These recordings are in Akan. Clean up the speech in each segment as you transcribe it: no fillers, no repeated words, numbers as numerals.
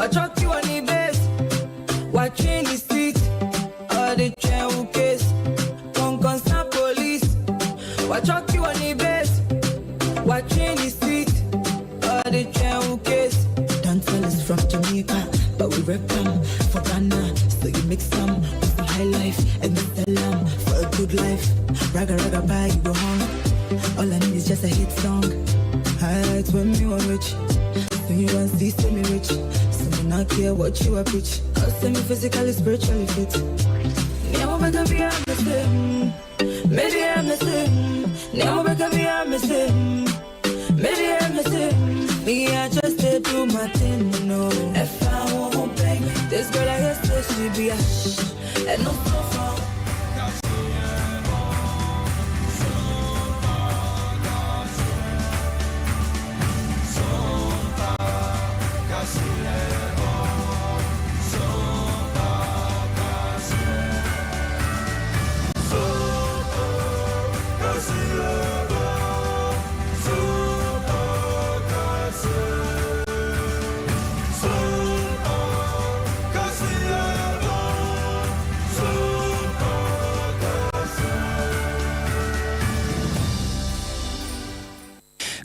Watch you on the base, watching the street, all the train case. Come concern police. Watch you on the base, watching the street, all the train case. Dancehall is from Jamaica, but we rep 'em for Ghana. So you mix some with some high life and sell 'em for a good life. Ragga ragga bye, you go home. All I need is just a hit song. Highlights when me want rich. So you want see, see me rich. So me not care what you a preach. 'Cause me physically, spiritually fit. Never better be I'm the same. Maybe I'm the same. Never better be I'm the same. Maybe I'm the same. Me, I just did do my thing, no. If I won't beg, this girl I guess say she be a and no so far.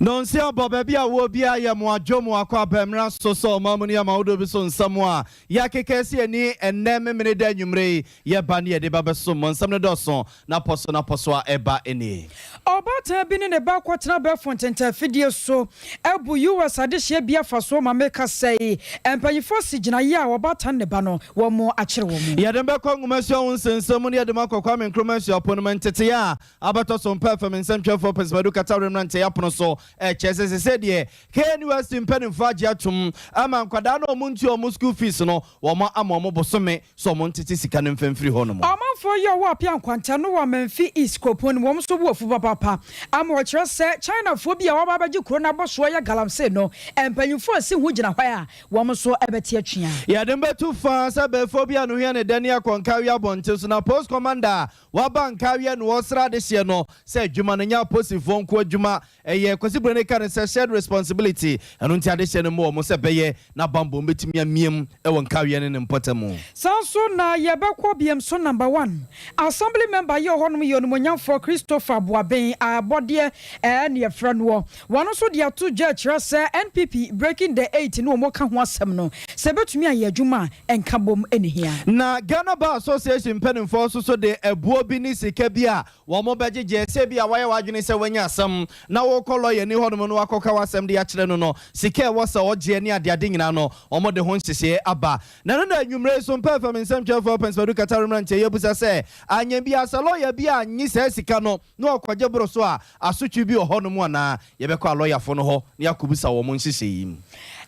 Nonsi abɔ baabi a wɔ biara yɛ mo adwo mo akɔ abɛmmerɛ so sɛ ɔma mu ne yɛma wodoɔ bi so nsɛm a yɛakeka si ani ɛnnɛ memene da anwummerɛ yi yɛba ne yɛde ba bɛso mo nsɛm no dɔso na pɔ so na pɔ so a ɛba nie. Ɔbaatan bi ne ne ba akɔtena abɛɛfo ntɛntɛnfidie so abu US adehyeɛ bi afa so ma meka sɛe mpanyinfoɔ si gyinaeɛ a ɔbaatan ne ba no wɔn akyere wɔn. Yɛde bɛkɔ nwomasua ho nsɛnsɛm mu ne yɛde ma akɔ Kwame Nkrumah Asuapɔn no mu nteteyɛ a abɛtɔ so mpɛ fam nsɛmtwerɛfoɔ Pɛsɛmadu Katawere mmeranteɛ apono so ɛkyɛ sɛ sɛ deɛ KNUST mpanimfoɔ agye atom ama nkwadaa no ɔmo ntua ɔmo school fees no, wɔn ama ɔmo bosome so ɔmo ntete sika no mfɛmfiri hɔ nom. Ɔmanfoɔ yi a ɔwɔ Apia Nkwanta no wɔ Amenfi East kuropɔn no mu, wɔn nso bu afu papaapa ama wɔkyerɛ sɛ Chinafoɔ bi a wɔaba abɛgye kuro no abɔsoɔ yɛ galamsey no, mpanyinfoɔ asi ho gyina hɔ a wɔn nso bɛte atwea. Yɛde mbɛtu fa sɛ bɛɛfoɔ bi a no hia ne dɛ ne akɔ Nkawie abɔnten so na post commander a waba Nkawie no wɔsra adehyeɛ no sɛ adwuma no nyɛ aposifoɔ nko adwuma, ɛyɛ Kwasi Buroni ka no sɛ shared responsibility. Ɛno nti adehyeɛ no mmɔ wɔn sɛ bɛyɛ na bambɔ mbɛtumi amiam ɛwɔ Nkawie ne ne mpɔtam. Saa nso na yɛbɛkɔ biam so Number One Assembly member yi ɔhɔnom yɛ onimonyamfoɔ Christopher Boaben abɔdeɛ ɛɛ ne yɛfrɛ noɔ. Wɔn nso de ato dwa kyerɛ sɛ NPP Breaking the Eight ne wɔn ka ho asɛm no sɛ ɛbɛtumi ayɛ adwuma a ɛnka bom ɛne hia. Na Ghana Bar Association mpanimfoɔ nso so de ɛboɔ bi ne sika bi a wɔn bɛgyegye sɛ bi a wɔayɛ w'adwene sɛ wɔanya asɛm na wɔkɔ lɔya ni hɔnom no wakɔka w'asɛm de akyerɛ no, sika ɛwɔ sɛ ɔgyeɛ ne adeade nyinaa no, wɔn de ho nhyehyɛeɛ aba. Na no na anwummerɛ so mpɛ fam nsɛmtwerɛfoɔ Pɛnsɛmadu Katare mmeranteɛ yɛbusa sɛ anya bi asɛ lɔya bi a nye saa sika no na ɔkɔgye boro so a, asotwe bi wɔ hɔnom anaa? Yɛbɛkɔ alɔyafoɔ no hɔ na yɛakɔbusa wɔn nhyehyɛeɛ yi mu.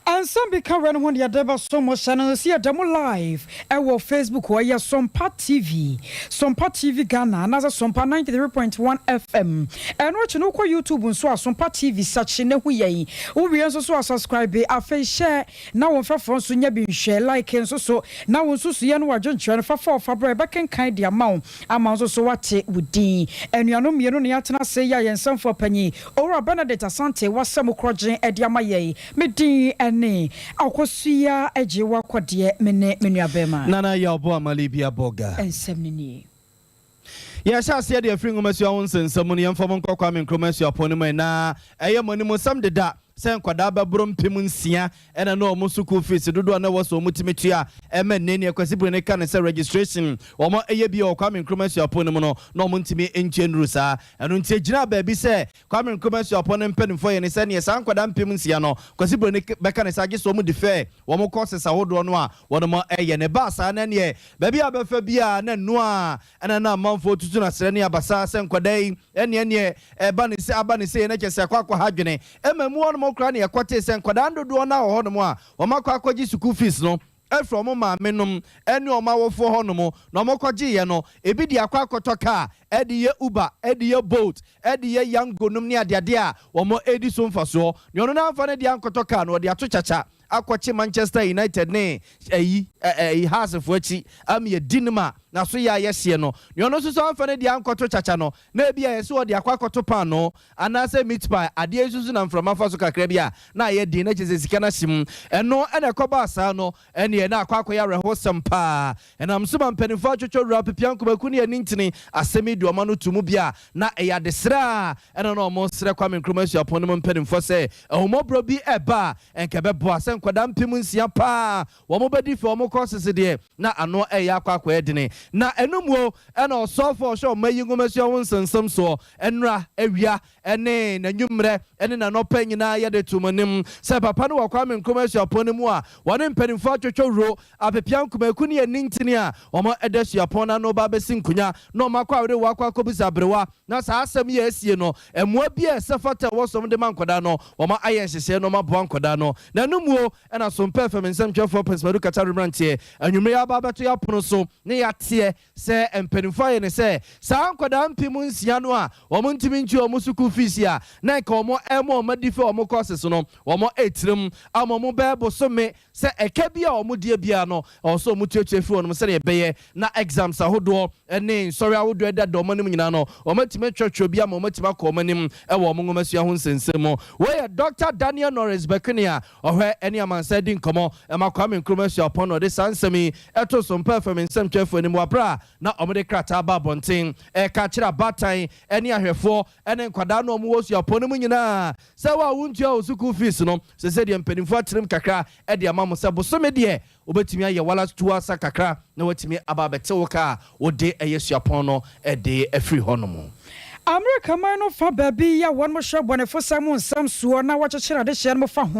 Nsɛm bi ka wɛ no ho deɛ yɛde bɛso mo hyɛ no sɛ yɛda mu live ɛwɔ Facebook hɔ, ɛyɛ Sompa TV, Sompa TV Ghana anaasɛ Sompa 93.1 FM. Ɛno akyi no, wokɔ YouTube nso a, Sompa TV sakyi ne ho yɛn. Wowie nso so a, subscribe, afei hyɛ na wɔn mfɛfoɔ nso nya bi nhwɛ, like nso so na wɔn nso so yɛ no wadwenkyerɛ no fafa ɔfa berɛ yɛbɛkenkan de ama wo ama nso so wate wo din. Anuanom mmienu ne yɛatena ase yɛ a yɛn nsɛmfoɔ panyin Owura Benedict Asante wasɛm korɔgyen de ama yɛn. Me din ne Akosua Agye Wakɔdeɛ, me ne me nua bɛrima. Nana yɛ ɔbɔ amali bi abɔga. Nsɛm no nie. Yɛhyɛ aseɛ deɛ firi nwomasua ho nsɛnsɛm mu no, yɛmfa mo nkɔ Kwame Nkrumah Asuapɔn no mu na ɛyɛ mo anim nsɛm deda sɛ nkwadaa bɛboro 6000 ɛna na ɔmo sukuu fees dodoɔ na ɛwɔ sɛ ɔmo tumi tua ɛmɛ nne ne Kwasi Buroni ka ne sɛ registration ɔmo ɛyɛ bi wɔ Kwame Nkrumah Asuapɔn no mu no na ɔmo ntumi ntua nnuru saa. Ɛno nti egyina baabi sɛ Kwame Nkrumah Asuapɔn no mpanimfoɔ yɛ ne sɛ neɛ saa nkwadaa 6000 no, Kwasi Buroni bɛka ne sɛ agye sɛ ɔmo defer wɔn courses ahodoɔ no a wɔn ɛyɛ ne ba saa na neɛ baabi a bɛfa bi a na nua ɛna na amanfoɔ tutu na srɛ ne abasa sɛ nkwadaa yi ɛneɛ ɛba ne sɛ aba ne sɛ yɛn kyɛ sɛ akɔ akɔ ha dwene ɛma mu hɔnom koraa ne yɛkɔte sɛ nkwadaa dodoɔ no a wɔ hɔnom a wɔn akɔ akɔgye sukuu fees no ɛfiri ɔmo maame nom ɛne ɔmo awofoɔ hɔnom na ɔmo kɔgyeeɛ no, ebi de akɔ akɔtɔ kaa, ɛde yɛ Uber, ɛde yɛ Bolt, ɛde yɛ Yango nom ne adeade a wɔn edi so mfasoɔ. Nea ɔno n'anfa ne deɛ ankɔtɔ kaa no, ɔde ato kyakya akɔkye Manchester United ne ɛyi ɛyi Heartsfoɔ akyi ama yɛ di ne ma. Na so yɛ a yɛhyeɛ no, nea ɔno nso so amfa ne deɛ ankɔto kyakya no, na ebia yɛse ɔde akɔ akɔto paanoo anaasɛ meat pie, adeɛ yi nso so na mframa fa so kakra bi a, na ayɛ den, na kyerɛ sɛ sika no ahye mu. Ɛno na ɛkɔbaa saa no, ɛnneɛ na akɔ akɔyɛ awerɛhosɛm paa. Ɛnam so ma mpanimfoɔ atwotwo wura Pipia Nkomaku ne ani ntini asɛm yi de wɔn ano to mu bi a na ɛyɛ adesrɛ a ɛna na wɔresrɛ Kwame Nkrumah Suapɔn no mu mpanimfoɔ sɛ ahummɔborɔ bi reba a ɛnka ɛbɛboa sɛ nkwadaa 6000 paa wɔbɛdi fɛ wɔn kɔɔsese deɛ na ano reyɛ akɔ akɔyɛ dene. Na ɛno muo na ɔsɔfoɔ a ɔhwɛ ɔman yi nwomasua ho nsɛnsɛm soɔ nnora awia ne n'anwummerɛ ne n'anɔpa nyinaa yɛde too mo anim sɛ papa no wɔ Kwame Nkrumah Suapɔn no mu a wɔne mpanimfoɔ atwotwo wuro, Apepia Nkumaku ne Ani Ntini a wɔda suapɔn no ano reba abɛsi nkonya na wɔakɔ awerewa akɔ akɔbisa aberewa na saa asɛm yi a asie no mmoa bi a ɛsɛ fata a ɛwɔ sɛ wɔde ma nkwadaa no wɔayɛ nhyehyɛeɛ na wɔaboa nkwadaa no. Na ɛno muo na Sompɛ FM nsɛmtwerɛfoɔ Prince Madu Katari mmeranteɛ anwummerɛ yi aba abɛto yɛn apono so ne yɛateɛ sɛ mpanimfoɔ ayɛ no sɛ saa nkwadaa 6000 no a wɔntumi ntua wɔn sukuu fees a na nka wɔn rema wɔn adi fɛ wɔn courses no wɔn retirim ama wɔn bɛyɛ bosome sɛ ɛka bi a wɔn deɛ biara no ɛwɔ sɛ wɔn tuatua firi wɔn sɛdeɛ ɛbɛyɛ na exams ahodoɔ ne nsɔre ahodoɔ ɛda da wɔn anim nyinaa no wɔn atumi atwerɛtwerɛ bi ama wɔn atumi akɔ wɔn anim wɔ wɔn nwomasua ho nsɛnsɛm mu. Wei yɛ Dɔkta Daniel Norris Bɛkwene a ɔhwɛ ne amansan di nkɔmmɔ ma Kwame Nkrumah Suapɔn na ɔde saa nsɛm yi too so mpaa fam nsɛmtwerɛfoɔ anim wɔ berɛ a na wɔde krataa ba abɔnten reka akyerɛ abaatan ne ahwɛfoɔ ne nkwadaa no a wɔwɔ suapɔn no mu nyinaa sɛ wo a wontua wo sukuu fees no sɛ sɛdeɛ mpanimfoɔ akyerem kakra de ama mo sɛ bosome deɛ wobɛtumi ayɛ wala tu asa kakra na woatumi aba abɛte wo ka a wode yɛ suapɔn no de afiri hɔnom. Amerika man no fa baabi yi a wɔnom hwɛ bɔnefosɛm ho nsɛm soɔ na wɔkyekyere adehyeɛ nom fa ho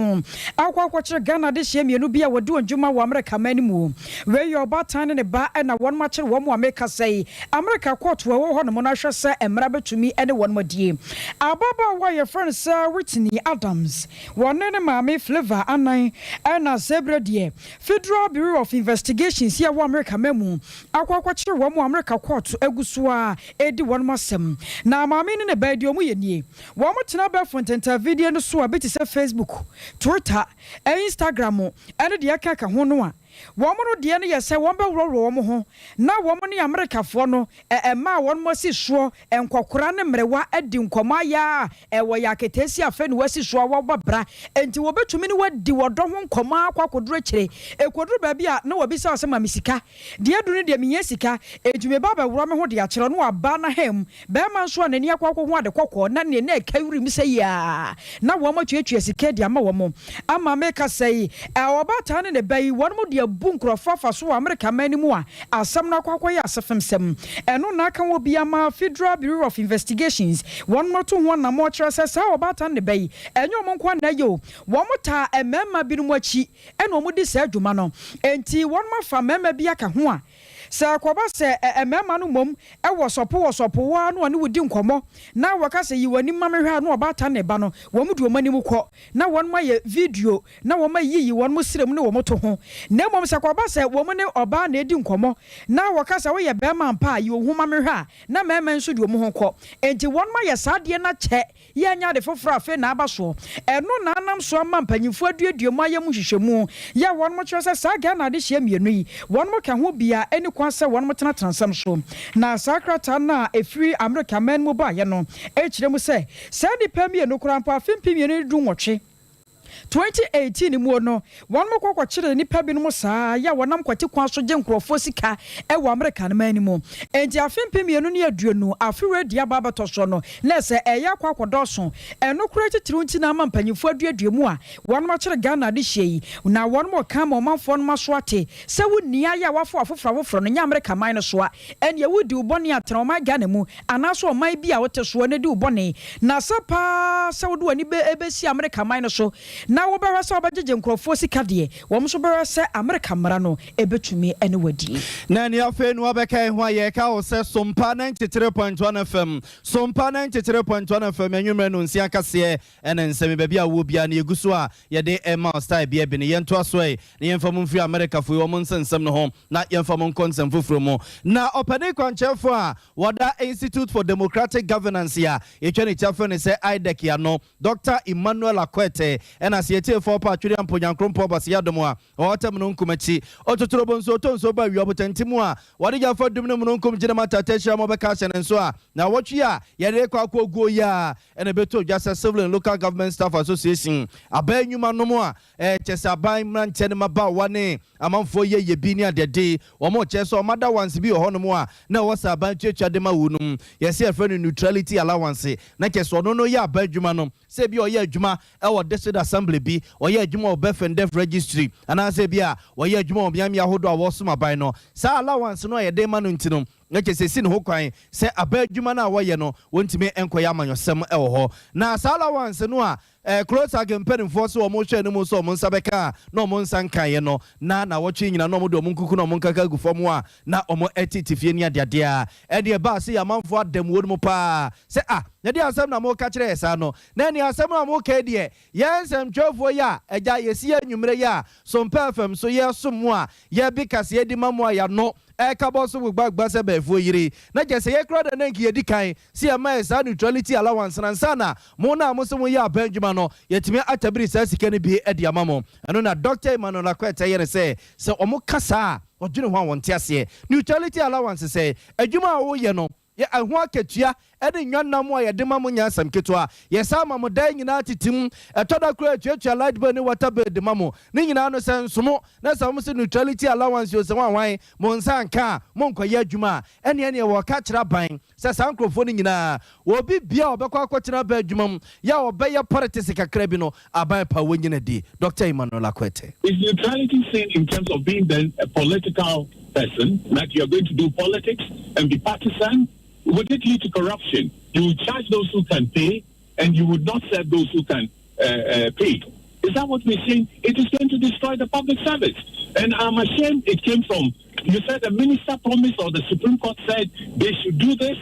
akɔ akɔkyere Ghana adehyeɛ mmienu bi a wɔdi wɔn dwuma wɔ Amerika man no mu. Wei yɛ ɔbaatan ne ne ba na wɔnom akyere wɔn a mekasa yi. Amerika kɔɔto a ɛwɔ hɔnom no ahwɛ sɛ mmara bɛtumi ne wɔnom adie. Ababaawa a yɛfrɛ no sɛ Whitney Adams, wɔne ne maame Flavour Anan na sɛ berɛ deɛ Federal Bureau of Investigations yi a ɛwɔ Amerika man mu akɔ akɔkyere wɔn a Amerika kɔɔto agu so ara redi wɔn asɛm. Na maame ne ne ba yi deɛ wɔyɛ nie, Wɔtena abɛɛfo ntɛntɛnfidie no so a bi te sɛ Facebook, Twitter, Instagram ne deɛ ɛkeka ho no a, wɔn no deɛ no yɛ sɛ wɔbɛworɔworɔ wɔn ho na wɔn ne Amerikafoɔ no mmaa a wɔn asi soɔ, nkɔkora ne mmerewa adi nkɔmmɔ ayɛ a wɔyɛ aketeesia afei na wɔasi soɔ a wɔbɔ bra. Enti wɔbɛtumi ne wo adi ɔdɔ ho nkɔmmɔ ara kɔ akɔduru akyire. Ɛkɔduru baabi a na wɔbisa wo sɛ ma me sika. Deɛ aduru no deɛ mehia sika, enti meba abɛworɔ me ho de akyerɛ wo. Na waba n'aha mu. Barima nso a n'ani akɔ akɔhu ade kɔkɔɔ na nea na ɛka wuram sɛ yi ara na wɔatuatua sika de ama wɔn. Ama mekasa yi, ɔbaatan ne ne ba yi, wɔn de abu nkurɔfo afa so wɔ Amerika man no mu a asɛm no akɔ akɔyɛ asefemsɛm. Ɛno na aka wɔ bi ama Federal Bureau of Investigations wɔn atu ho anammɔn kyerɛ sɛ saa ɔbaatan ne ne ba yi, ɛnyɛ wɔn nko ara na ɛyɛ o, wɔtaa mmarima binom akyi na wɔdi saa dwuma no. Enti wɔafa mmarima bi aka ho a Sɛ ɛkɔba sɛ mmarima no mmom wɔ sɔpo wɔ sɔpo wo ara na wɔne wo di nkɔmmɔ na wɔka sɛ yi w'anim ma menhwɛ a na ɔbaatan ne ba no, wɔn de wɔn anim kɔ na wɔn ayɛ video na wɔn ayiyi wɔn srɛ mu ne wɔn to ho. Na mmom sɛ ɛkɔba sɛ wɔn ne ɔbaa na ɛredi nkɔmmɔ na wɔka sɛ woyɛ barima ampa a yi wo ho ma menhwɛ a na mmarima nso de wɔn ho kɔ. Enti wɔn ayɛ saa adeɛ no akyɛ Yɛ anyɛ ade foforɔ a afei na aba soɔ. Ɛno na anam so ama mpanyinfoɔ aduadua mu ayɛ mu nhwehwɛmu yɛ a wɔnom kyerɛ sɛ saa Ghana adehyeɛ mmienu yi wɔnom ka ho bi a ɛnni kwan sɛ wɔnom tenatena nsɛm so. Na saa krataa no a ɛfiri Amerika man mu baeɛ no kyerɛ mu sɛ saa nnipa mmienu koraa mpo afe 2018, 2018 muo no, wɔnom kɔ kɔkyeree nnipa binom saa yɛ a wɔnam kwati kwan so gye nkorɔfoɔ sika wɔ Amerika no man no mu. Enti afe 2020 afe wei deɛ aba abɛtɔ soɔ no, na ɛsɛ ɛyɛ akɔ akɔdɔɔso. Ɛno koraa titiriw nti na ama mpanyinfoɔ aduadua mu a wɔnom akyere Ghana adehyeɛ yi, na wɔnom reka ama ɔmanfoɔ nom aso ate sɛ wo nni ayɛ a wafo afoforɔ afoforɔ no nyɛ Amerika man no soa. Ɛneɛ wodi wo bɔne a tena ɔman Ghana mu anaasɛ ɔman bi a wote soɔ na di wo bɔne. Na sɛ paa sɛ wode w'ani bɛsi Amerika man no so na wobɛhwɛ sɛ wobɛgyegye nkorɔfoɔ sika deɛ, wɔn nso bɛhwɛ sɛ Amerika mmara no bɛtumi ne wo adi. Na nea afei no abɛka yɛn ho a yɛreka wo sɛ Sompa 93.1 FM, Sompa 93.1 FM anwummerɛ nnɔnsia kaseɛ ne nsɛm baabi a wowɔ biara no yɛgu so a yɛde rema wo style bi ɛbene. Yɛntoa so ɛ na yɛmfa mo mfiri Amerikafo yi wɔn nsɛnsɛm no ho na yɛmfa mo nkɔ nsɛm foforɔ mu. Na ɔpanin kwankyerɛfoɔ a wɔda Institute for Democratic Governance a yɛtwa ne ti afrɛ no sɛ IDEC ano, Dɔkta Emmanuel Akwete na ase atiefoɔ pa atwere ampo nyankrompɔ bɔse adom a ɔwɔ tam no nkum akyi ɔtotorobo nso ɔtɔ nsuo ba awia ɔbotanti mu a wɔde gya fa dum no mununkum gyina mu atata ahyira ma ɔbɛka ahyɛ ne nso a naawɔtwe a yɛde rekɔ akɔguo yi a ɛna ɛbɛtɔ dwa sɛ Civil and Local Government Staff Association aban nnwuma nom a kyɛ sɛ aban mmeranteɛ ne mmabaawa ne amanfoɔ yɛ yɛ bi ne adeade wɔn kyerɛ sɛ wɔn allowance bi wɔ hɔnom a na ɛwɔ sɛ aban tuatua de ma wo nom yɛsɛ yɛfrɛ no neutrality allowance na kyerɛ sɛ ɔno no yɛ aban adwuma no sɛ bi ɔyɛ adwuma ɛwɔ district assembly bi, ɔyɛ adwuma wɔ birth and death registry, anaasɛ bi a ɔyɛ adwuma wɔ mmeammea ahodoɔ a wɔsom aban no, saa allowance no a yɛde ma no nti no na kyerɛ sɛ si ne ho kwan sɛ aban adwuma no a wɔyɛ no wɔntumi nkɔyɛ amanyɔsɛm ɛwɔ hɔ. Na saa allowance no a CLOSAG mpanimfoɔ sɛ wɔn hwɛ no mu sɛ wɔn nsa bɛka a na wɔn nsa nkaeɛ no na wɔtwe nyina na wɔn de wɔn nkuku na wɔn nkaka gu fam a na wɔn tete fie ne adeadeɛ a ɛdeɛ baa sɛ yɛ amanfoɔ adam wɔ no mu paa sɛ a yɛde asɛm na moka kyerɛ yɛ saa no na ɛne asɛm a moka deɛ yɛn nsɛmtwerɛfoɔ yi a agya yɛsi yɛ anwummerɛ yi a Sompa FM so yɛsom mu a yɛbi kaseɛ di ma mo a yɛano ɛka bɔ so gbagbagba sɛ bɛɛfoɔ yiri na kyɛ sɛ yɛkura da na nka yɛdi kan si ɛma yɛ saa neutrality allowance na nsa na mo na mo sɛ mo yɛ aban adwuma no yɛtumi atabiri saa sika no bi de ama mo. Ɛno na Dr Emmanuel Akwete yɛ ne sɛ ɔmo kasa a ɔdwene ho a wɔnte aseɛ neutrality allowance sɛ adwuma a woyɛ no yɛ ɛho akatua ɛne nnwanam a yɛde ma mo nya asɛm ketewa yɛsa ma mo dan nyinaa tetem ɛtɔ da koraa atuatua light bill ne water bill de ma mo ne nyinaa no sɛ nsomo na sɛ mo sɛ neutrality allowance o sɛ wanwan mo nsa nka a monkɔyɛ adwuma a ɛneɛ neɛ wɔka kyerɛ aban sɛ saa nkurɔfoɔ no nyinaa wɔbi bia a ɔbɛkɔ akɔtena ba adwuma mu yɛ a ɔbɛyɛ politics kakra bi no aban pa wɔnyina di. Dr Emmanuel Akwete. Is neutrality seen in terms of being then a political person, that you're going to do politics and be partisan? Would it lead to corruption? You would charge those who can pay, and you would not serve those who can pay. Is that what we're saying? It is going to destroy the public service. And I'm ashamed it came from, you said the minister promised or the Supreme Court said they should do this.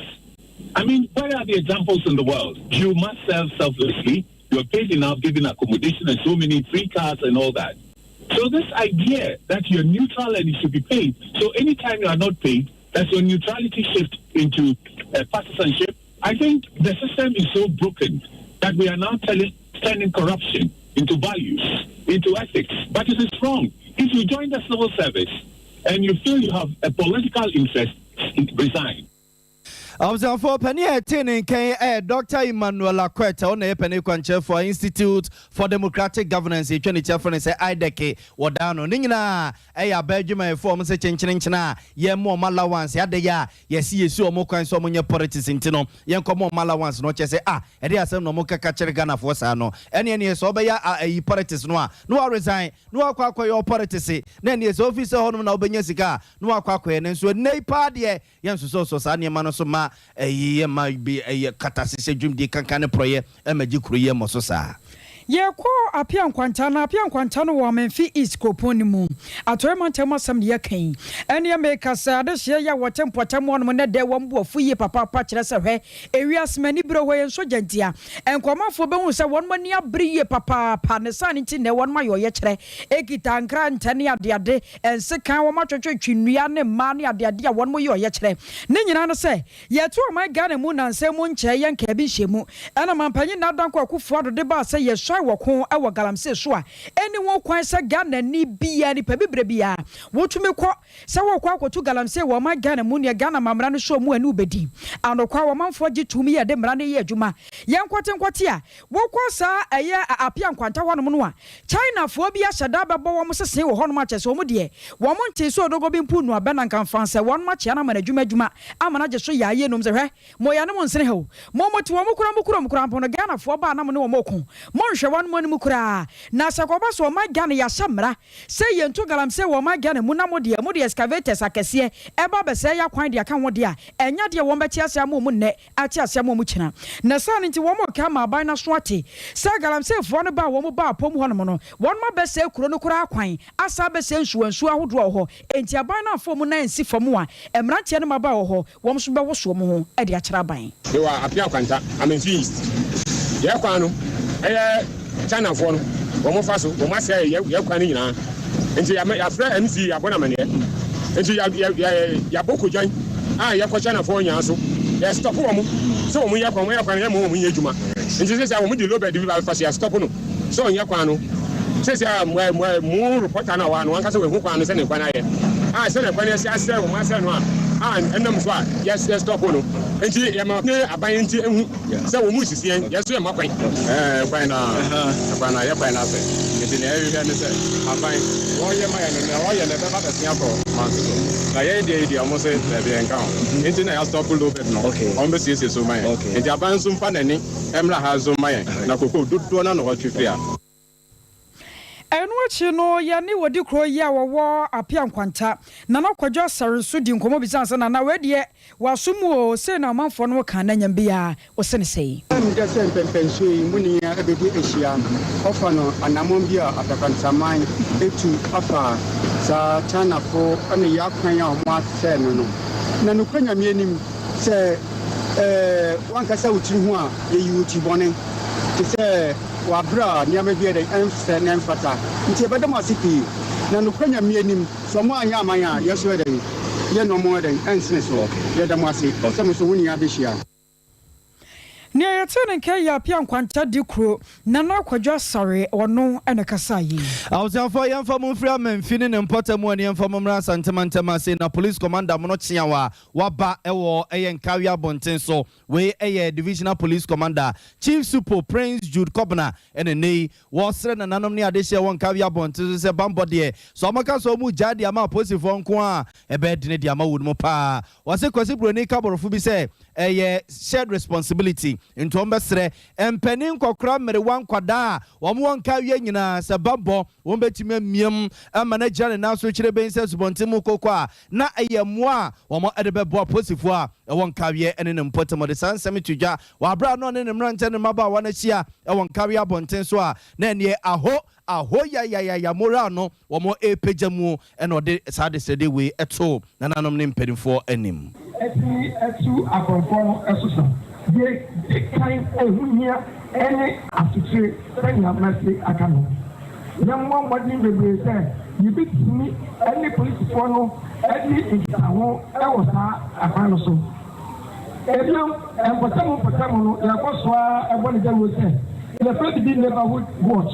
I mean, where are the examples in the world? You must serve selflessly. You're paid enough, given accommodation and so many free cars and all that. So this idea that you're neutral and you should be paid. So anytime you are not paid, that's your neutrality shift into partisanship. I think the system is so broken that we are now turning corruption into values, into ethics. But it is wrong. If you join the civil service and you feel you have a political interest, resign. Abusuafoɔ panin a ɛte ne nkan ɛyɛ Dr Emmanuel Akwete, ɔna yɛ panin kwankyerɛfoɔ Institute for Democratic Governance etwa ne kyɛfo ne sɛ IDEC wɔdaa no ne nyinaa ɛyɛ aba adwumayɛfoɔ ɔmo sɛ kyenkyerenkyene a yɛn ɔmo allowance ade yɛ a yɛsi yɛsi ɔmo kwan sɛ ɔmo nyɛ politics nti no yɛn kɔ ɔmo allowance no ɔkyɛ sɛ a ɛde asɛm na ɔmo kaka kyerɛ Ghanafoɔ saa no ɛne ɛne sɛ ɔbɛyɛ ayi politics no a na wa resign na wakɔ akɔyɛ politics na ɛne sɛ office hɔnom na ɔbɛnya sika a na wakɔ akɔyɛ ne nso ɛnɛ yi paa deɛ yɛn nso saa nneɛma no so ma ɛyi yɛ ma bi ɛyɛ kata hyehyɛ dwumdie kankan ne porɔyɛ ɛma gye kuro yɛ mmɔ so saa. Yɛkɔ Apia Nkwanta na Apia Nkwanta no wɔ Amenfi East kuropɔn no mu atɔre mantam asɛm ne yɛka yi ɛne meka sɛ adehyeɛ yɛ a wɔte mpɔtam hɔnom ne dɛ wɔn bo afu yie papaapa kyerɛ sɛ hwɛ ewiase ma ani berɛ hɔ yɛ nso gya ntia nkɔmafoɔ bɛhu sɛ wɔn ani abere yie papaapa ne saa ne nti nɛ wɔn ayɛ ɔyɛkyerɛ ekita nkrantɛ ne adeade nsekan wɔn atwetwetwe nnua ne mmaa ne adeade a wɔn yɛ ɔyɛkyerɛ ne nyinaa no sɛ yɛto ɔman Ghana mu nansa mu nkyɛn yɛn nkaa bi nhyɛ mu ɛna mampanyin Nana Akufo Addo de baa sɛ yɛsɔe wɔ ko ɛwɔ galamsey so a ɛne wɔn kwan sɛ Ghana ni bia nipa bibire bia wotumi kɔ sɛ wɔkɔ akɔto galamsey wɔ ɔman Ghana mu nea Ghana mamra no so mu ani wobɛdi anokwa wɔmanfoɔ gye tumi yɛ de mmara no yɛ adwuma yɛn nkɔte nkɔte a wɔkɔ saa ɛyɛ Apia Nkwanta hɔnom no a Chinafoɔ bi ahyɛ da bɛbɔ wɔn sese wɔ hɔnom akyɛ sɛ wɔn deɛ wɔn nte sɛ odogo bi mpo nu abɛ na nkamfa sɛ wɔn akyea no ama no adwuma adwuma ama no agye so yɛ ayie nom sɛ hwɛ mo yɛ ne mo nsene ha o mo mo te wɔn kura mo kura mo kura mpo no Ghanafoɔ baa na mo ne wɔn ko mo nhwɛ wɔn mo anim koraa na sɛ kɔba so ɔman Ghana yɛahyɛ mmara sɛ yɛnto galamsey wɔ ɔman Ghana mu na mo deɛ mo de excavators akɛseɛ ɛba bɛsɛɛ yɛ akwan de aka ho deɛ a ɛnya deɛ wɔn bɛte ase ama wɔn nnɛ ate ase ama wɔn kyina na saa no nti wɔn ka ama aban no so ate sɛ galamseyfoɔ no ba a wɔn ba apɔm hɔnom no wɔn abɛsɛe kuro no koraa kwan asa abɛsɛe nsuwansuo ahodoɔ wɔ hɔ enti aban no afɔ mu nan nsi fam a mmeranteɛ no ma ba wɔ hɔ wɔn nso bɛwosoɔ mu ho de akyerɛ aban. Mewɔ Apia Kwanta, Amenfi East. Yɛ kwan no ɛyɛ Chinafoɔ no wɔn fa so wɔn asɛe yɛ kwan no nyinaa nti yɛafrɛ MC yɛabɔ no amanneɛ nti yɛabɔ kogyan a yɛkɔ Chinafoɔ nyinaa so yɛ stop wɔn sɛ wɔn yɛ kwan wɔn yɛ kwan yɛ ma wɔn nyɛ adwuma nti sɛ wɔn de lowbed bi ba fa so yɛ stop no. sɛ ɔnyɛ kwan no. Seesei a mo mo mo reporter no a ɔwɔ ha no, wankasa wahu kwan no sɛnea kwan no ayɛ a sɛnea kwan no asi asɛe wɔn asɛe no a a ɛnam so a yɛ yɛ stop no. Nti yɛma ne aban nti ehu sɛ wɔn resisi yɛn, yɛn nso yɛmma kwan. Ɛɛ kwan no a kwan no a yɛ kwan no asɛe. Nti nea yɛhwehwɛ ne sɛ aban wɔyɛ ma yɛn no nea wɔyɛ no ɛbɛba bɛsen akɔ manso so. Na yɛn deɛ yi deɛ wɔn se daabi ɛnka ho. Nti na yɛ stop low bed no wɔn bɛsiesie so ma yɛn. Nti aban nso mfa n'ani mmra ha nso mma yɛn na kokoo dodoɔ no ara na wɔtwe firi ha. Ɛno akyi no, yɛne Odikuro yi a wɔwɔ Apia Nkwanta, Nana Kwadwo Asare nso dii nkɔmmɔ bisaa no sɛ, Nana, wei deɛ w'aso mu oo, sei na ɔmanfoɔ no reka na nyam biara wose no sei? Ɛyɛ me dɛ sɛ mpɛnpɛnsoɔ yi mu ne yɛn abɛdi ahyia ɔfa no anammɔn bi a Atakwantaman atu afa saa Chinafo ne yɛn akwan a wɔasɛe no no. Na nokorɛ Nyame anim, sɛ woankasa wo tiri ho a, yɛyi wo ti bɔne, te sɛ wɔ aberɛ a nneɛma bi yɛ dɛn, ɛnsɛ na ɛmfata. Nti yɛbɛda mo ase pii. Na nokorɛ Nyame anim, sɛ ɔmo anyɛ ama yɛn a, yɛn nso yɛ dɛn, yɛne ɔmo yɛ dɛn, ɛnsene so. Yɛda mo ase sɛ mo nso mo ne yɛn abɛhyia. Nea yɛtee ne nka yi yɛ Appiah Nkwanta Dikuro, Nana Kwadwo Asare, ɔno na ɛkasaa yi. Abusuafoɔ yɛmfa mo mfiri Amanfi ne ne mpɔtam ani yɛmfa mo mmra Asante mantam ase na Police Commander Mono Kyeaw a waba wɔ ɛyɛ Nkawie abɔnten so. Wei yɛ Divisional Police Commander Chief Supo Prince Jude Kobena ɛna nnɛ yi wɔresrɛ nananom ne adehyeɛ wɔ Nkawie abɔnten so sɛ bammɔ deɛ sɛ wɔka sɛ wɔregyae de ama apolisifoɔ nko a ɛbɛyɛ dene de ama wɔn mu paa. Wɔse Kwasi Broni ka borɔfo bi sɛ ɛyɛ shared responsibility nti wɔbɛsrɛ mpanin, nkɔkora, mmerewa, nkwadaa a wɔn wɔ nkaeɛ nyinaa sɛ bammɔ wɔn bɛtumi amiam ama no agyina ne nan so kyerebenn sɛ asubɔnten mu koko a na ɛyɛ mmoa a wɔn de bɛboa apolisifoɔ a ɛwɔ nkaeɛ ne ne mpɔtam. Ɔde saa nsɛm yi to dwa wɔ aberɛ a na ɔne ne mmeranteɛ ne mmabaawa no ahyia wɔ nkaeɛ abɔnten so a na ɛneɛ aho Ahoyayayaya moral no wɔn repagya mu na ɔde saa adesrɛdeɛ wei too nananom ne mpanimfoɔ anim. Atumi atu akorɔmfoɔ no so sa. Deɛ ɛdi kan a ɛho hia ne asekyire sɛnea Mercy aka no. Yɛmmɔ mmɔden bebree sɛ yɛbɛtumi ne polisifoɔ no adi nkitaho wɔ saa akwan no so. Ebio, mpɔtam mpɔtam no, yɛkɔ so ara bɔ no dawuro sɛ yɛfrɛ biribi neighborhood watch,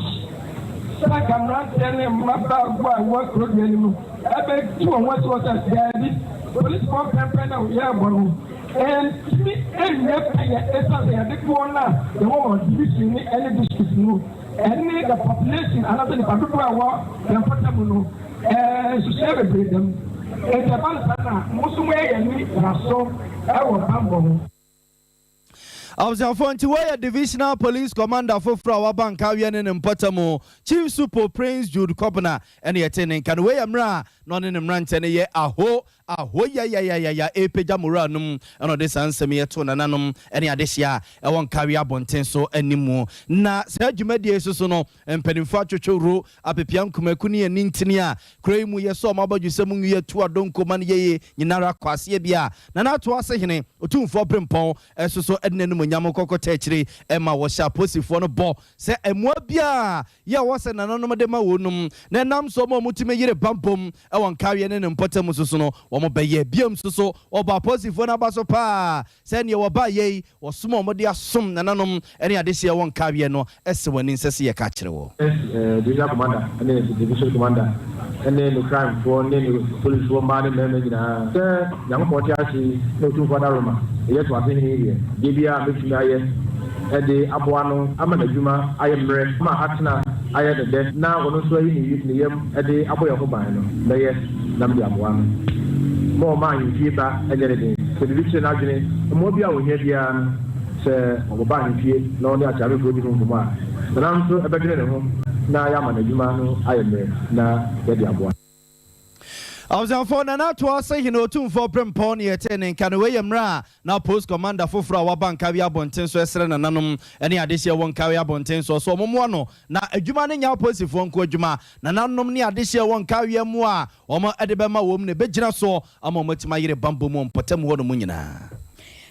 sɛ anka mmeranteɛ ne mmabaawa a ɛwɔ kuro dua no mu bɛtu wɔn ho asi hɔ sɛ, Daabi, polisifoɔ mpɛmpɛn a yɛrebɔ no ntumi nyɛ pɛyɛ ɛsiane sɛ yɛn dodoɔ no a yɛwɔ wɔ division ne ɛne district no ɛne the population anaasɛ nipa dodoɔ a ɛwɔ yɛn mpɔtam no Nhyehyɛe bebree da mu. Enti ɛba no saa no a, mo nso moyɛ yɛn anidaso wɔ bammɔ ho. Abusuafoɔ nti wɔyɛ Divisional Police Commander foforɔ a waba Nkaweɛ ne ne mpɔtamu, Chief Supo Prince Jude Kobena ɛna yɛtee ne nka no. Wei yɛ mmerɛ a na ɔne ne mmeranteɛ no yɛ aho aho yayayayaya repagya moral no mu ɛna ɔde saa nsɛm yi too nananom ne adehyeɛ a ɛwɔ Nkaweɛ abɔnten so anim. Na saa dwumadie yi soso no Mpanimfoɔ atwotworo, apepea nkumaku ne ani ntini a kuro yi mu yɛ sɛ wɔn abɔdwesɛ mu nwi atu adonko ma no yɛye nyinara kɔ aseɛ bi a Nana Atoa Asehene Otumfoɔ Brempɔn nso so de n'animuonyam kɔkɔta akyire ma wɔhyɛ apolisifoɔ no bɔ sɛ mmoa biara yɛ ɛwɔ sɛ nananom de ma wɔnom na ɛnam so ma wɔtumi yere bammom wɔ Nkaweɛ ne ne mpɔtam nso so no wɔn bɛyɛ. Biom nso so wɔbɔ apolisifoɔ no aba so paa sɛ neɛ wɔbaeɛ yi Wɔsom a wɔde asom nananom ne adehyeɛ wɔ nkaweɛ no sɛ wɔn ani nsɛ sɛ yɛka kyerɛ wɔ. Divisional Commander ne Division Commander ne ne crime foɔ ne ne police foɔ mmaa ne mmarima nyinaa sɛ Nyankopɔn te ase yi ne Otumfoɔ Adaworoma yɛ to ase hene yi deɛ, deɛ biara a mɛtumi ayɛ de aboa no ama n'adwuma ayɛ mmerɛ ama atena ayɛ no dɛ na ɔno nso ayi ne yam de abɔ yɛn ho ban no, mɛyɛ na mede aboa no. Ma ɔmma ahemfie ba nyɛ no den. Sɛ biribi kyere n'adwene, mmoa bi a ohia biara no, sɛ ɔba ahemfie na ɔne akyeamefoɔ di ho nkɔmmɔ a, Nana nso bɛdwene ne ho na yɛama n'adwuma no ayɛ mmerɛ na yɛde aboa no. Abusuafoɔ, Nana toa sɛ Hene Otumfoɔ Prempɔn ne yɛtee ne nka no. Wei yɛ mmerɛ a na Post Commander foforɔ a waba Nkawie abɔnten so resrɛ nananom ne adehyeɛ wɔ Nkawie abɔnten soɔ sɛ wɔmmoa no na adwuma no nyɛ apolisifoɔ nko adwuma. Nananom ne adehyeɛ wɔ Nkawie mmoa a wɔde bɛma wɔn na ɛbɛgyina soɔ ama wɔatumi ayere bammɔ mu wɔ mpɔtam hɔ nom nyinaa.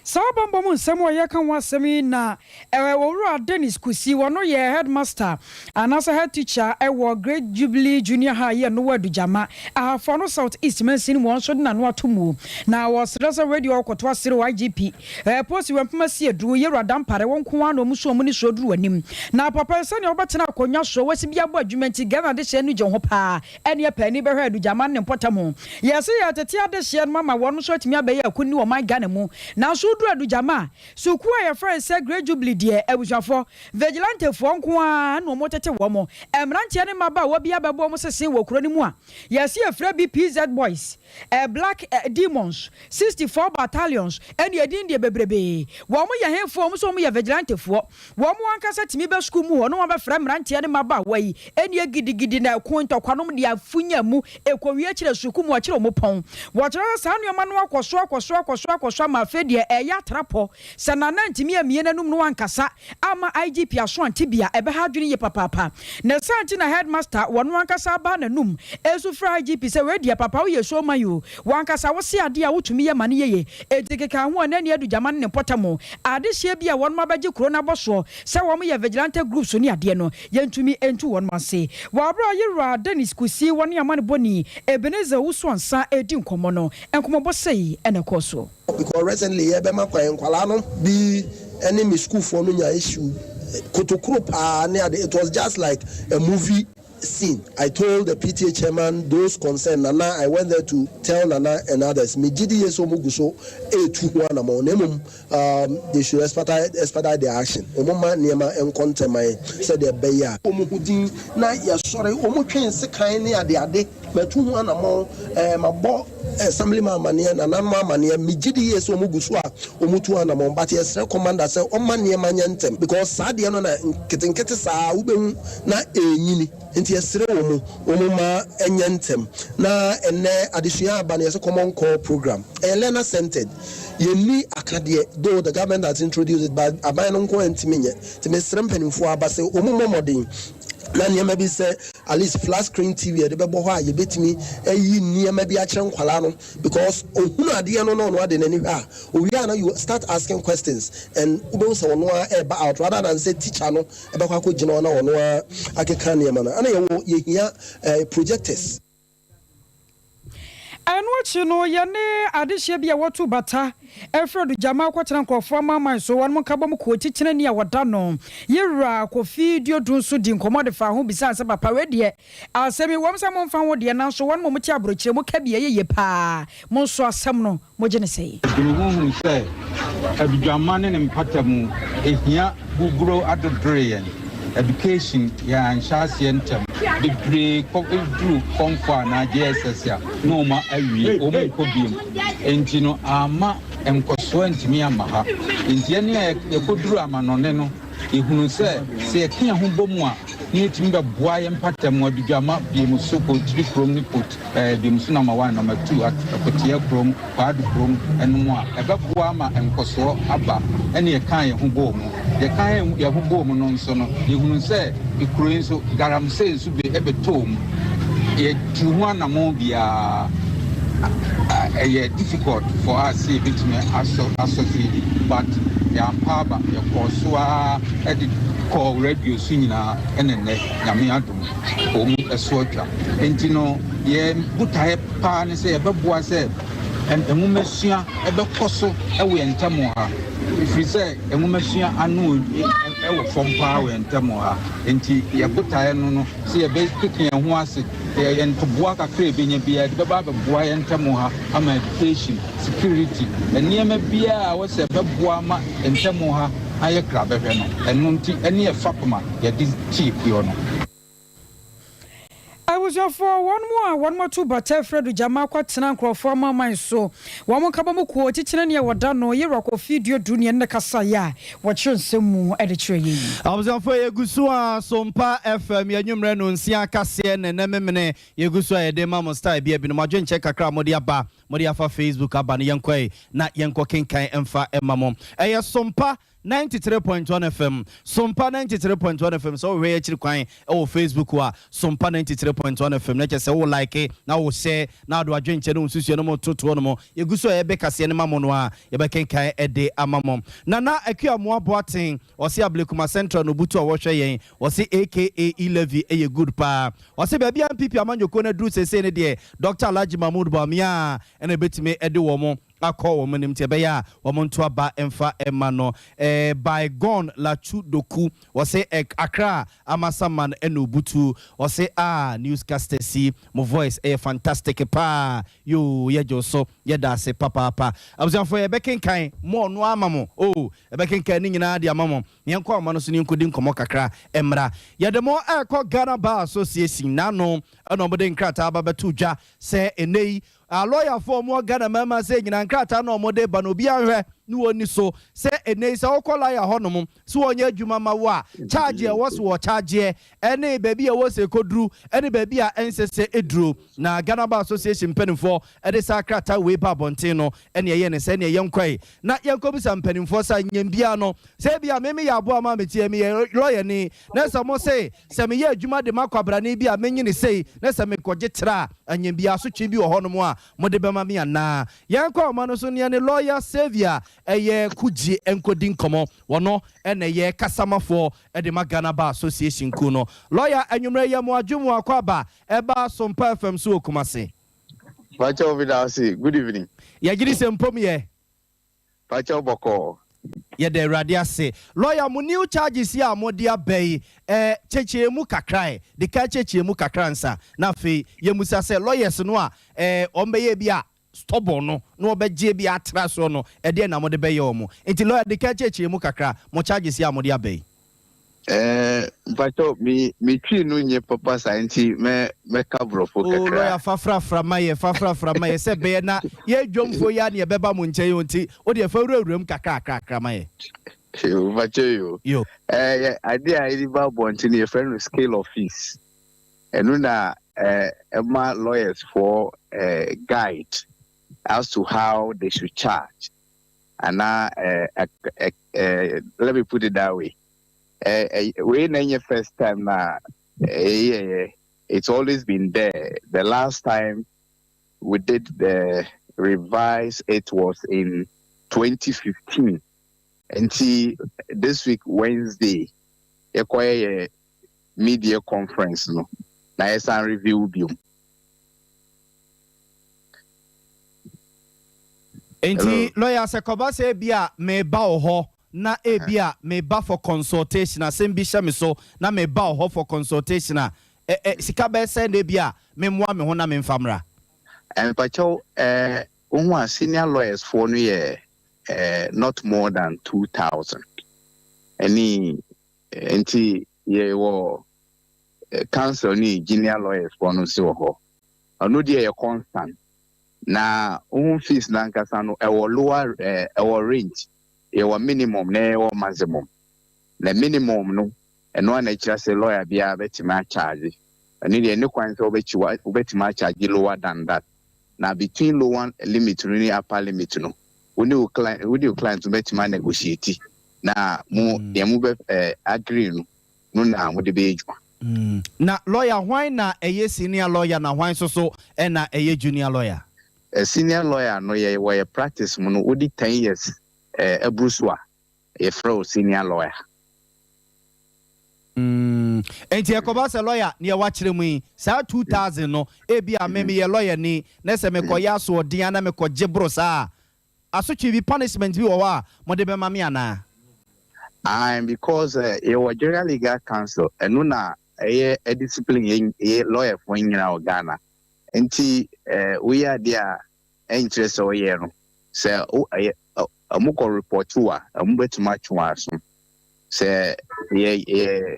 Saa bammɔ mu nsɛm a yɛreka ho asɛm yi na Owura Dennis Kusi, ɔno yɛ Headmaster anaasɛ Head Teacher wɔ Great Jubilee Junior High yi a ɛno wɔ Adugyama, Ahafo Ano South East mansini mu, ɔno nso de n'ano ato mu na ɔsrɛ sɛ wei deɛ ɔrekɔto asere wɔ IGP post wɔ Mpem Asiedu, Yewura Dampare, wo nko ara na wɔn nso wɔn nnisoɔ duru w'anim. Na papa yi sɛdeɛ wobɛtena akonnwa soɔ, wasi bi abɔ adwuma nti Ghana adehyeɛ ani gye ho paa. Ɛneɛ paani bɛhwɛ Adugyama ne ne mpɔtam ho. Yɛse yɛretete adehyeɛ no ama wɔnom nso atumi abɛyɛ akunini wɔ ɔman Ghana mu. Nanso woduru Adugyama a, sukuu a yɛfrɛ no sɛ Great Jubilee deɛ, abusuafoɔ, Vigilantefoɔ nko ara na wɔtete wɔn. Mmeranteɛ ne mmabaawa bi abɛbɔ wɔn sese wɔ kuro no mu a, yɛse yɛfrɛ bi PZ Boys, Black Demons, 64 Battalions, ɛne edin deɛ bebrebee. Wɔn yɛ hefoɔ? Wɔn nso wɔyɛ Vigilantefoɔ. Wɔn ankasa tumi ba sukuu mu hɔ na wɔabɛfrɛ mmeranteɛ ne mmabaawa yi ɛnneɛ gidigidi na ɛko ntɔkwa nom de afunya mu ɛkɔwie akyire sukuu mu akyire wɔn pɔn. Wɔkyerɛ sɛ saa nneɛma no akɔ so akɔ so akɔ so akɔ so ama afei deɛ ɛreyɛ atrapɔ. Sɛ Nana antumi ammue n'anum no ankasa amma IGP aso ante bi a, ɛbɛha adwene yie papaapa. Ne saa nti na headmaster wɔno ankasa abaa n'anum resu frɛ IGP sɛ wei deɛ papa woyɛ so man o, w'ankasa wose adeɛ a wotumi yɛ ma no yɛye. Enti keka ho a na ɛne Adu Gyama ne ne mpɔtam adehyeɛ bi a wɔnom abɛgye kuro no abɔsoɔ sɛ wɔn yɛ vigilante groups ne adeɛ no, yɛntumi ntu wɔnom ase. Wɔ aberɛ a Yewura Dennis Kusi wɔne amanebɔni Ebenezer Owusu-Ansah redi nkɔmmɔ no, nkɔmmɔbɔ sei na ɛkɔɔ soɔ. Because recently yɛbɛma kwan nkwadaa no bi ne me sukuufoɔ no nya issue kotokuro paa ne ade it was just like a movie scene I told the PTA chairman those concerned Nana I went there to tell Nana and others me gye di yie sɛ wɔn gu so retu ho anamɔn na mmom um they should expedite expedite their action wɔn mma nneɛma nkɔ ntɛm ma yɛn sɛdeɛ ɛbɛyɛ a wɔn ho din na yɛsɔre wɔn twe nsekan ne adeade matu ho anamɔn eh mabɔ Assemblyman amaneɛ, nananom amaneɛ, megye di yie sɛ wɔn gu so a wɔn tu anamɔn but yɛsrɛ commander sɛ ɔmma nneɛma nyɛ ntɛm because saa deɛ no na nketenkete saa wobɛhu na ɛrenyini nti yɛsrɛ wɔn wɔn mma ɛnyɛ ntɛm na ɛnnɛ adesua aba no yɛsɛ common core program ɛyɛ learner centered yɛnni akadeɛ though the government has introduced it but aban no nko ara ntumi nyɛ nti mesrɛ mpanimfoɔ aba sɛ wɔn mmɔ mmɔden na nneɛma bi sɛ at least flat screen TV yɛde bɛbɔ hɔ a yɛbɛtumi ayi nneɛma bi akyerɛ nkwadaa no because ohunu adeɛ no na ɔno ade n'ani hwɛ a owie a na you start asking questions and wobɛhu sɛ ɔno ara ɛreba out rather than sɛ teacher no ɛbɛkɔ akɔgyina hɔ na ɔno ara akeka nneɛma no ɛna yɛwɔ yɛhia eh, projectors. Ɛno akyi no, yɛne adehyeɛ bi a wɔto bata frɛ no Gyama kɔtena nkurɔfoɔ amanaman so, wɔnom nkabom kuo titenani a wɔda no, Yewura Kofi Duodu nso dii nkɔmmɔ de faa ho bisaa no sɛ, Papa, wei deɛ, asɛm yi, wɔm sɛ momfa ho deɛ, nanso wɔnom a wɔte aburokyire, moka bi a, ɛyɛ yie paa, mo nso asɛm no, Mogye no sɛn? Dwene ho hu sɛ adudwamma ne ne mpatamu ehia guguro adodore yɛn education yɛn anhyɛ aseɛ ntɛm bebree kɔ duru form 4 anaa JSS a na wɔn awie wɔn nkɔ biom enti no amma nkɔsoɔ antumi amma ha enti yɛne a yɛkɔduru amanɔne no yɛhunu sɛ sɛ yɛka yɛn ho bɔ mu a na yɛtumi bɛboa yɛn mpatamu adudwamma biom so kɔtiri kurom ne kot Biom so number one, number two, Akotia kurom, Kwaadu kurom nom a, ɛbɛboa ama nkɔsoɔ aba. Ɛne yɛkaa yɛn ho bɔɔ mu. Yɛkaa yɛn ho bɔɔ mu no nso no, yɛhunuu sɛ kuro yi nso, galamsey nso bi bɛtɔɔ mu. Yɛtuu ho anammɔn biara, ɛyɛ difficult for us sɛ yɛbɛtumi asɔ asɔseedi but yɛampa aba. Yɛkɔɔ so ara de kɔɔ radio so nyinaa ɛna nnɛ, Nyame adom. wɔn so atwa. Enti no, yɛn botaeɛ paa ne sɛ yɛbɛboa sɛ nwomasua bɛkɔ so wɔ yɛn ntam wɔ ha, ɛfiri sɛ nwomasua ano wɔ fam paa wɔ yɛn ntam wɔ ha. Enti yɛn botaeɛ no no sɛ yɛbɛkeka yɛn ho ase, yɛn ntoboa kakra a yɛbɛnya biara yɛde bɛba abɛboa yɛn ntam wɔ ha ama education, security, nneɛma biara a ɛwɔ sɛ ɛbɛboa ama yɛn ntam wɔ ha ayɛ krabɛhwɛ no. Ɛno nti ɛne yɛn fapem a yɛde tii kuo no. Abusuafoɔ, wɔn a wɔn atu bata afiri Adugyama akɔtena nkorɔfoɔ amanaman so, wɔn nkabom kuo titenani a wɔda no Yewura Kofi Duodu ne yɛne no kasaeɛ a wɔkyerɛ nsɛm mu de kyerɛ yɛn yi. Abusuafoɔ yɛgu so a Sompa FM yɛn anwummerɛ nonsia kaseɛ ne nnɛ memene yɛgu so a yɛde ma mo style bi a binom adwenkyɛ kakra a mode aba mode afa Facebook aba no yɛnkɔ ɛ na yɛnkɔ kenkan mfa mma mo ɛyɛ Sompa. 93.1 FM, Sompa 93.1 FM. Sɛ wohwɛ yɛ akyiri kwan wɔ Facebook a, Sompa 93.1 FM, na kyerɛ sɛ wo like na wo share na wode w'adwenkyɛ ne wo nsusuɛ no mo totoɔ no mo. Yɛgu so a yɛbɛ kaseɛ no ma mo no a, yɛbɛkenkan de ama mo. Nana Akuamoah Boateng, ɔse Ablekuma Central na obutu a wɔhwɛ yɛn. Ɔse aka E-levy yɛ good paa. Ɔse baabi a NPP amanyɔkuo no aduru seesei no deɛ, Doctor Alhaji Mahmood Bawumia na ɛbɛtumi de wɔn akɔ wɔn anim nti ɛbɛyɛ a wɔn nto aba mfa mma no. Eh, Bygone Lachu Doku, ɔse eh, Accra Amasaman na obutu. Ɔse ah, newscasters yi, mo voice ɛyɛ fantastic paa. Yoo, yɛgye wo so, yɛda ase papaapa. Abusuafoɔ yɛbɛkenkan more no ama mo, oh, yɛbɛkenkan ne nyinaa de ama mo. Yɛnkɔ ahoma no so na yɛnkɔdi nkɔmmɔ kakra mmra. Yɛde mo rekɔ Ghana Bar Association n'ano na wɔde nkrataa aba bɛto dwa sɛ ɛnnɛ yi alɔyafoɔ a wɔwɔ Ghana mmarima sɛ nyinaa nkrataa no a wɔde ba no obiara nhwɛ ne wɔn ni so sɛ ɛnnɛ yi sɛ wokɔ lɔya hɔnom sɛ wɔnyɛ adwuma ma wo a charge a ɛwɔ so wɔ chargeɛ ɛne baabi a ɛwɔ sɛ ɛkɔduru ɛne baabi a ɛnsɛ sɛ ɛduru. Na Ghana Bar Association mpanimfoɔ de saa krataa wei ba abɔnten no ɛne ɛyɛ ne sɛ ɛneɛ yɛnkɔe na yɛnkɔbisa mpanimfoɔ sɛ anyɛ biara no sɛ ebia me meyɛ aboa ma meteɛ meyɛ lɔyani na sɛ mo se sɛ meyɛ adwuma de ma kwabrane bi a menyini sei na sɛ mekɔgye tra a anyɛ biara asotwe bi wɔ hɔnom a mode bɛma me anaa. Yɛnkɔ ahoma no so ne yɛne lɔya Saviour ɛyɛ Kudzi nkɔdi nkɔmmɔ. Wɔno na ɛyɛ kasamafoɔ de ma Ghana Bar Association kuo no. Lɔya anwummerɛ yi yɛ mo adwo mu akwaaba ɛba Sompa FM so wɔ Kumasi. Pakyɛw meda wo ase, good evening. Yɛgyedi sɛ mpom yɛ. Pakyɛw bɔkɔɔ. Yɛda Awurade ase. Lawyer, mo new charges yi a mode aba yi, eh, kyekyerɛ mu kakra ɛ. De kan kyekyerɛ mu kakra ansa na afei yɛmmisa sɛ lawyers no a, eh, wɔbɛyɛ bi a stubborn no na wɔbɛgye bi atra soɔ no, ɛdeɛn na mode bɛyɛ wɔn? Nti lawyer, de kan kyekyerɛ mu kakra, mo charges yi a mode aba yi. Eh, mpakyɛw, me, me twi no nyɛ papa saa nti mɛ, mɛka borɔfo Oh, kakra. lawyer, fa frafra ma yɛ, fa frafra ma yɛ, sɛ ɛbɛyɛ na yɛ dwomfoɔ yi ara na yɛbɛba mo nkyɛn o, nti wo deɛ fa wurawura mu kakrakrakra ma yɛ. Yo, mpakyɛw yo. Yo. Eh, yɛ, adeɛ a yɛde ba abɔnten no yɛfrɛ no scale of fees. Ɛno na eh, ɛma lawyers foɔ eh, guide as to how they should charge. Anaa eh, eh, eh, let me put it that way. Eh, eh, wei na ɛnyɛ first time na ɛyɛyɛ. It's always been there. The last time we did the revise, it was in 2015. Nti this week Wednesday, yɛkɔyɛ yɛ media conference no na yɛsan review biom. Nti lawyer sɛ kɔba sɛ ebia meba wo hɔ na ebia meba for consultation asɛm bi hyɛ me so na meba wo hɔ for consultation a ɛ ɛ sika bɛyɛ sɛn na ebia memmoa me ho na memfa mmra? Mpakyɛw eh, wohu a senior lawyers foɔ no yɛ eh, not more than 2000 ɛne nti yɛwɔ council ne junior lawyers foɔ no nso wɔ hɔ. Ɔno deɛ yɛ constant. Na wohu fees no ankasa no ɛwɔ lower eh, ɛwɔ range. Yɛwɔ minimum na yɛwɔ maximum. Na minimum no ɛno a na ɛkyerɛ sɛ lawyer biara bɛtumi akyagye. Ɛno deɛ ne kwan sɛ wobɛkyi wobɛtumi akyagye lower than that. Na between lower limit no ne upper limit no, wo ne wo client wo ne wo client no bɛtumi anegotiate na mo deɛ mo bɛ eh, agree no no na mode bɛyɛ adwuma. Na lawyer hwan na ɛyɛ senior lawyer na hwan nso so na ɛyɛ junior lawyer? Senior lawyer no yɛ wɔ yɛ practice mu no wodi 10 years aburu so a yɛfrɛ wo senior lawyer. Enti ɛkɔba sɛ lawyer neɛ wakyerɛ mu yi saa 2000 no ebia me meyɛ lawyer ni na sɛ mekɔyɛ asoɔden anaa mekɔgye boro saa a asotwe bi, punishment bi wɔ hɔ a mode bɛma me anaa? Aane, because yɛwɔ General Legal Council, ɛno na ɛyɛ discipline yɛn yɛ lawyer foɔ nyinaa wɔ Ghana. Nti woyɛ adeɛ a ɛnkyerɛ sɛ woyɛ no, sɛ wo ɛyɛ ɔmo kɔ report wo a, ɔmo bɛtumi atwe wo aso. Sɛ yɛ yɛ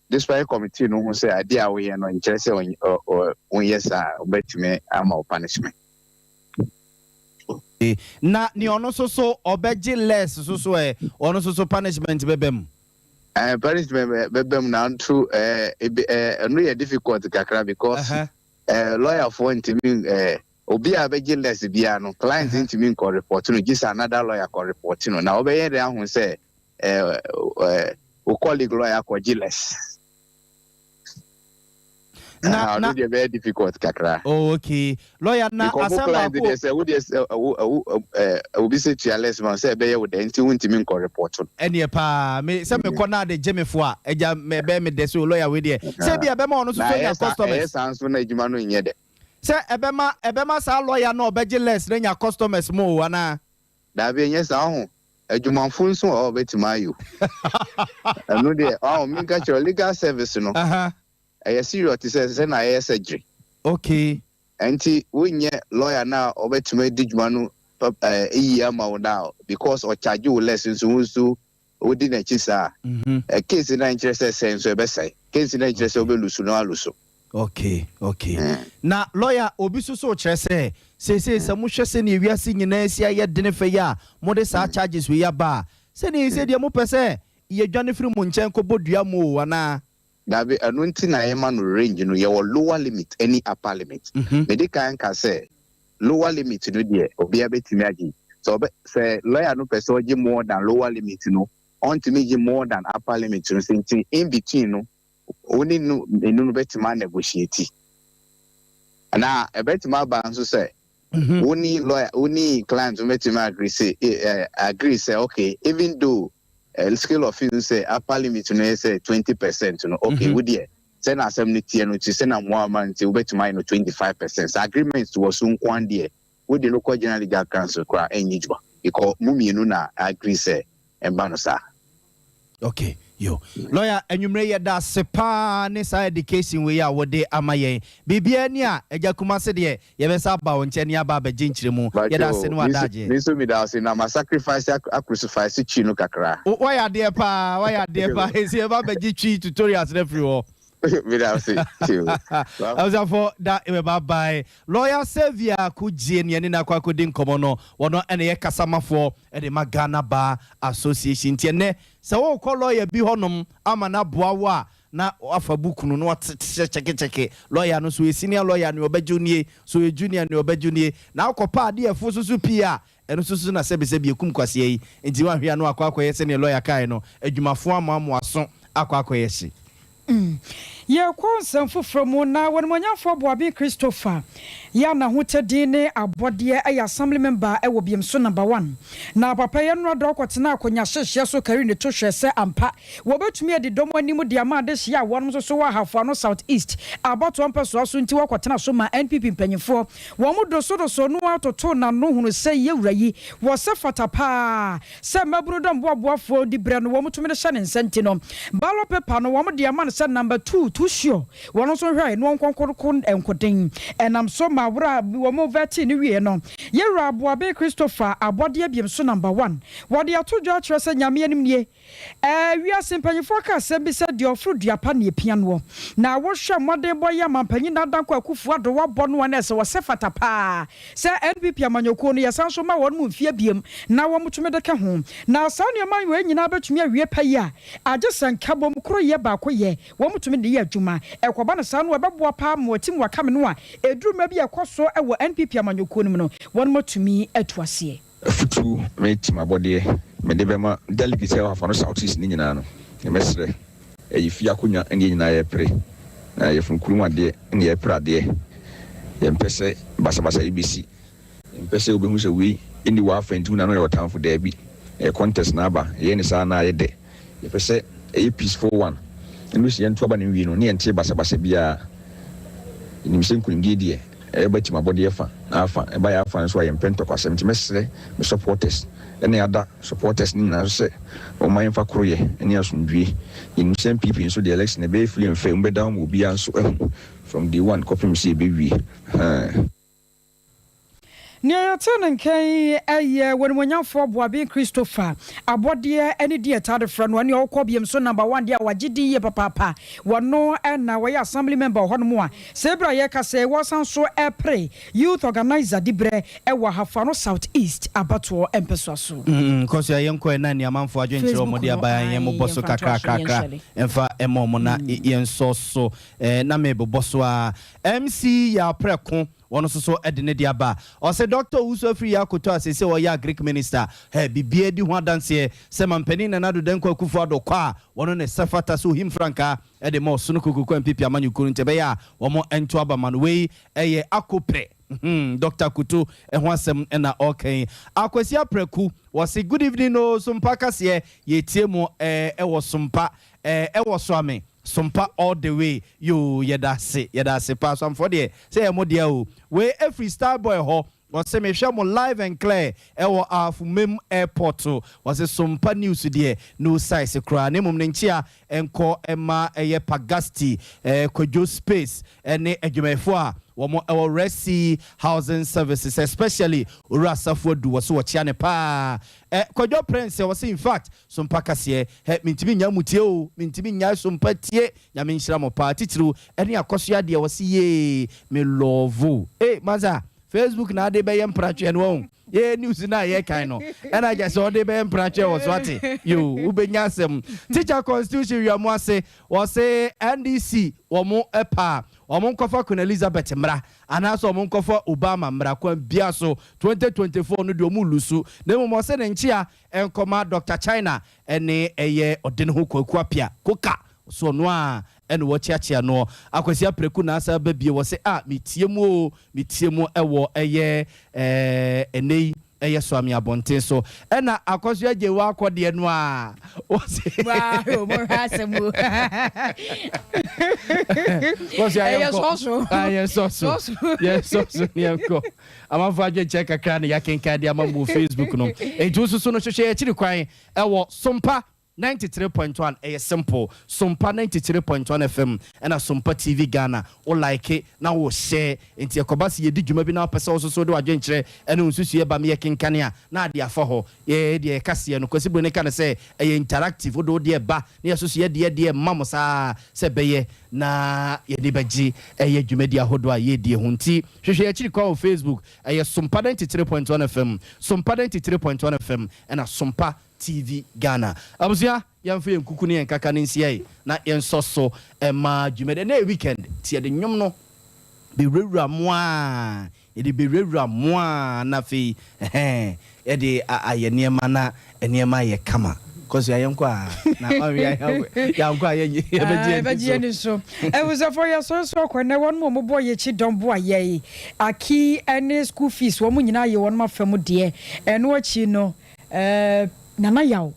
disciplinary committee no hu sɛ adeɛ a woyɛ no nkyerɛ sɛ wonyɛ saa a, wɔbɛtumi ama wo punishment. Na nea ɔno nso so ɔbɛgye less nso so ɛ, ɔno nso so punishment bɛba mu? Eh, punishment bɛba mu nanso eh, ebe eh, ɛno yɛ difficult kakra because eh, lawyer foɔ ntumi eh, obi a bɛgye less biara no client ntumi nkɔ report no gye sɛ another lawyer kɔ report no na wɔbɛyɛ dɛ ahu sɛ. eh, eh, wo colleague lawyer akɔgye less. Na na deɛ bɛyɛ difficult kakra. Oh okay lawyer na asɛm baako. Because mo client deɛ sɛ wo deɛ sɛ wo wo ɛɛ obi sɛ tua less ma sɛ ɛbɛyɛ wo dɛ nti wontumi nkɔ report no. Ɛneɛ paa me sɛ mekɔ na ade gye me fo a agya mɛ bɛyɛ me dɛ so lawyer wei deɛ sɛ bi ɛbɛma ɔno nso so nya customers. Ɛyɛ saa nso na adwuma no nyɛ dɛ. Sɛ ɛbɛma ɛbɛma saa lawyer no a ɔbɛgye less no anya customers mo o anaa. Daabi ɛnyɛ saa ɔho adwumafo nso wɔ hɔ a wɔbɛtumi ayɛ o. Ɛno deɛ ɔho menka kyerɛ wo legal service no ɛyɛ serious te sɛ sɛ na yɛyɛ surgery. Okay. Ɛnti wonyɛ lawyer no a ɔbɛtumi adi dwuma no yie ama wo no a because ɔcharge wo less nso wo nso wodi n'akyi saa a, case no nkyerɛ sɛ sɛe nso ɛbɛsɛe. Case no nkyerɛ sɛ wobɛlusu na woalusu. Okay, okay. Na lawyer, obi nso so kyerɛ sɛ seesei sɛ mohwɛ sɛnea wiase nyinaa si ayɛ dene fɛ yi a mode saa charges wei aba a, sɛnea seesei deɛ mopɛ sɛ yɛdwane firi mo nkyɛn kɔbɔ dua mu o anaa? Dabi, ɛno nti na yɛma no range no, yɛwɔ lower limit ne upper limit. Medi kan ka sɛ lower limit no deɛ obiara bɛtumi agye. Sɛ ɔbɛ, sɛ lawyer no pɛ sɛ ɔgye more than lower limit no, ɔntumi gye more than upper limit no, sɛ nti in between no, wo ne no mmienu no bɛtumi a negotiate. Na ɛbɛtumi aba nso sɛ wo ne lawyer, wo ne client no bɛtumi agree sɛ, eh, agree sɛ okay, even though eh, scale of fees no sɛ upper limit no yɛ sɛ 20% no, okay, wo deɛ sɛ na asɛm no teɛ no nti sɛ na mmoa ama nti wobɛtumi ayɛ no 25%. Sɛ agreement wɔ so nko ara deɛ, wode no kɔ General Legal Council koraa ɛnyɛ dwuma because mo mmienu na agree sɛ ɛmba no saa. Okay yo lawyer anwummere yɛda ase paa ne saa education wei a wode ama yɛn. Biribiara ni a agya Kumase deɛ yɛbɛsa aba wo nkyɛn ne aba abɛgye nkyerɛmu. Yɛda ase ne w'adagyeɛ. Me nso meda ase na ma sacrifice a crucify twi no kakra. Wayɛ adeɛ paa wayɛ adeɛ paa esi yɛba abɛgye twi tutorials no afiri hɔ. Meda ase. Abusuafo da bye bye. Lawyer Xavier Kudjie ne yɛne no akɔ akɔdi nkɔmmɔ no, wɔno na ɛyɛ kasamafoɔ de ma Ghana Bar Association. Nti ɛnnɛ sɛ worekɔ lawyer bi hɔnom ama no aboa wo a, na wafa book no na wakyɛkyɛkyɛkyɛ lawyer no, sɛ ɔyɛ senior lawyer a nea ɔbɛgye wo nie, sɛ ɔyɛ junior a nea ɔbɛgye wo nie. Na wokɔpɛ adeɛ a ɛfo so so pii a, ɛno nso so na sɛbesɛbe ɛkum kwasea yi. Nti woanhwɛ a na wakɔ akɔyɛ sɛdeɛ lawyer kaeɛ no, adwumafoɔ amoamoa aso akɔ akɔyɛ hye. Yɛkɔ nsɛm foforɔ mu na Onimuonyamfoɔ Boabin Christopher yɛ a n'ahotɛ din ne abɔdeɛ yɛ Assembly Member wɔ Biemso Number One. Na papa yi nnora da ɔkɔtenaa akonya hyehyeɛ so karii ne to hwɛɛ sɛ ampa wɔbɛtumi adi dɔm anim de ama adehyeɛ a wɔnom nso so wɔ Ahafo Ano South East abatoɔ mpɛsoa so nti wɔkɔtena so maa NPP mpanyinfoɔ wɔn dosodosoo no ara totoo n'ano hunu sɛ yɛwura yi wɔ sɛ fata paa Sɛ mmabunu dɔm boaboafoɔ di berɛ no wɔn tumi de hyɛ ne nsa nti no, ballot paper no wɔn de ama no sɛ number two, too sure, wɔn nso nhwɛe na wɔn nkɔnkɔko nkoden. Ɛnam so ma berɛ a wɔn vɛtee no wieɛ no, Yɛwura Aboaben Christopher abɔdeɛ biom so number one. Wɔde ato dwa akyerɛ sɛ Nyame anim nie. Ɛɛ, wiase mpanyimfoɔ ka asɛm bi sɛ deɛ ɔforo dua pa na ɛpia noɔ. Na wohwɛ mmɔdenbɔ yi a Mampanyin Nana Dankwa Akufo Addo abɔ no a na ɛsɛ ɔsɛ fata paa sɛ NPP amanyɔkuo no yɛsan nso ma wɔn mu mfeɛ abiem na wɔtumi de ka ho. Na saa nneɛma wei nyinaa bɛtumi awie pɛ yi a, agye sɛ nkabom koroyɛ baakoyɛ wɔtumi de yɛ adwuma. Ɛkɔba no saa no a, ɛbɛboa paa ma wɔatim wɔakame no a ɛduru mmerɛ bi a ɛkɔ so wɔ NPP amanyɔkuo no mu no, wɔn atumi atu aseɛ. Afutuo me team abɔdeɛ mede bɛma delegates a ɛwɔ Afano South East no nyinaa no, mɛsrɛ, ɛyɛ fie akonwa na yɛn nyinaa yɛrepere, na yɛfunu kurom adeɛ na yɛrepere adeɛ, yɛmpɛ sɛ basabasayɛ bɛsi, yɛmpɛ sɛ wobɛhu sɛ wei nni w'afa nti wo na no yɛ ɔtamfo, daabi, ɛyɛ contest na aba, yɛyɛ no saa na ayɛ dɛ. Yɛpɛ sɛ ɛyɛ peaceful one. Ɛno si yɛnto aba no nwie no ne yɛntee basabasa biara. Yɛnim sɛ nkunimdie deɛ ɛba tim abɔdeɛ fa na afa, ɛba yɛn afa nso a yɛmpɛ ntɔkwasɛm nti mɛsrɛ me supporters ne ada supporters no nyinaa nso sɛ wɔmma yɛmfa koroyɛ ne asomdwie. Yɛnim sɛ NPP nso deɛ election ɛbɛyɛ free and fair, wɔbɛda hɔ ma obiara nso ahu from day one kɔpem sɛ yɛbɛwie. Ahaa. Nea yɛte ne nka yi yɛ W'animuonyamfoɔ Boaben Christopher abɔdeɛ ne din a yɛtaa de frɛ no, ɛne ɔkɔ biom so number one deɛ a wagye din yie papaapa. Wɔno na wɔyɛ assembly member wɔ hɔnom a sɛ berɛ a yɛrekasa yi wɔsan so repere youth organiser diberɛ wɔ Ahafo-Ano South East abatoɔ mpɛsoa so. Nkɔ so a yɛnkɔ ɛ na nea amanfoɔ adwenkyerɛ Facebook wɔn de no aba ae yɛn mmobɔ so yɛmfa ntoa so kakrakrakra yɛnhyɛle. mfa mma wɔn na yɛnsɔ so. Na mebobɔ so ara. MC Yaw Prɛko. Wɔn nso so de ne deɛ aba. Ɔse Doctor Owusu Afriyie Akoto a seesei ɔyɛ Agric Minister, hɛ, biribiara di ho adanseɛ sɛ Mampanin Nana Addo Dankwa Akufo Addo kɔ a, wɔno na ɛsɛ fata sɛ ohim frankaa de ma Ɔsono Kokroko NPP amanyɔkuo no nti ɛbɛyɛ a wɔn nto aba ma no. Wei yɛ Akopɛ, hmm, Doctor Akoto ho asɛm na ɔreka yi. Akwasi Apraku, wɔse good evening oo, Sompa kaseɛ, yɛretie mo eh, wɔ Sompa eh, ɛwɔ Soame. Sompa all the way yoo yɛda ase yɛda ase paa Suamfoɔ deɛ sɛ ɛyɛ mo dea o Wei ɛfiri star boy hɔ ɔse mehwɛ mo live and clear ɛwɔ Ahafo-Mem airport ɔse Sompa news deɛ no size koraa na mmom ne nkyea nkɔ mma ɛyɛ Pagasti eh, Kwadwo space ɛne adwumayɛfoɔ a wɔn ɛwɔ Red Sea Housing Services especially Owura Asafo Adu wɔse wɔkyea no paa eh, Kwadwo Prince ɔse infact Sompa kaseɛ hɛ mentumi nnyae mo tie oo mentumi nnyae sompa tie nyame nhyira mo paa titiriw ɛne akɔsoa deɛ wɔse yee me love o ee masa Facebook na ade bɛyɛ mpratweɛ no wahu yee news no a yɛkan no ɛna kyɛ sɛ ɔde bɛyɛ mpratweɛ wɔ so ate yoo wobɛnya asɛm teacher constitution wia mo ase wɔse NDC wɔn paa wɔn nkɔfa Queen Elizabeth mmra anaasɛ wɔn nkɔfa Obama mmra kwan bia so 2024 no deɛ wɔn lusu na mmom ɔse ne nkyea Nkɔma Doctor China ne ɛyɛ ɔde ne ho Kwaku Apia Koka so ɔno a ɛna wɔkyeakyea noɔ Akwasi Apreku na asa ba bio wɔse ah metie mu oo metie mu ɛwɔ ɛyɛ ɛɛ ɛnɛ yi ɛyɛ Soame abɔnten so ɛna Akɔso Agyei wakɔ deɛ no a wɔse Waa o mo hwɛ asɛm o. Kɔso Ɛyɛ ayɛnkɔ sɔɔso. Ayɛ sɔɔso Sɔɔso. yɛ sɔɔso ne yɛnkɔ. Amanfoɔ adwenkyerɛ kakra na yɛakenkan de ama mo wɔ Facebook no. Enti wo nso so no hwehwɛ yɛn akyiri kwan wɔ Sompa 93.1, ɛyɛ simple, Sompa 93.1 FM ɛna Sompa TV Ghana. Wo like na wo share. Enti ɛkɔba sɛ yɛdi dwuma bi na wopɛ sɛ wo nso so wode w'adwenkyerɛ ne wo nsusuiɛ ba ma yɛkenkane a, na ade afa hɔ. Yɛn deɛ yɛka seɛ no, Kwasi Broni ka no sɛ ɛyɛ interactive, wode wo deɛ ba na yɛn nso so yɛde yɛn deɛ ma mo saa sɛ ɛbɛyɛ na yɛn ani bɛgye ɛyɛ dwumadi ahodoɔ a yɛredie ho. Nti hwehwɛ yɛn akyiri kwan wɔ Facebook, ɛyɛ Sompa 93.1 FM, Sompa 93.1 FM ɛna Sompa TV Ghana. Abusua, yɛmfa yɛn kuku ne yɛn kaka no nsiae na yɛnsɔ so mma dwumadi. Ɛnnɛ yɛ weekend, nti yɛde nnwom no bɛwurawura mo a Yɛde bɛwurawura mo a na afei ɛhɛn yɛde ayɛ nneɛma na nneɛma ayɛ kama. Kɔso a yɛnkɔ a na ɔwe yɛankɔ a yɛbɛgye yɛbɛgye yɛn ani so. Abusuafoɔ yɛsɔre so akɔ nnɛ wɔn a wɔbɔ yɛn akyi dɔm boa yɛn Aki ne school fees wɔn nyinaa yɛ wɔn afa mu deɛ ɛno akyi no Nana Yaw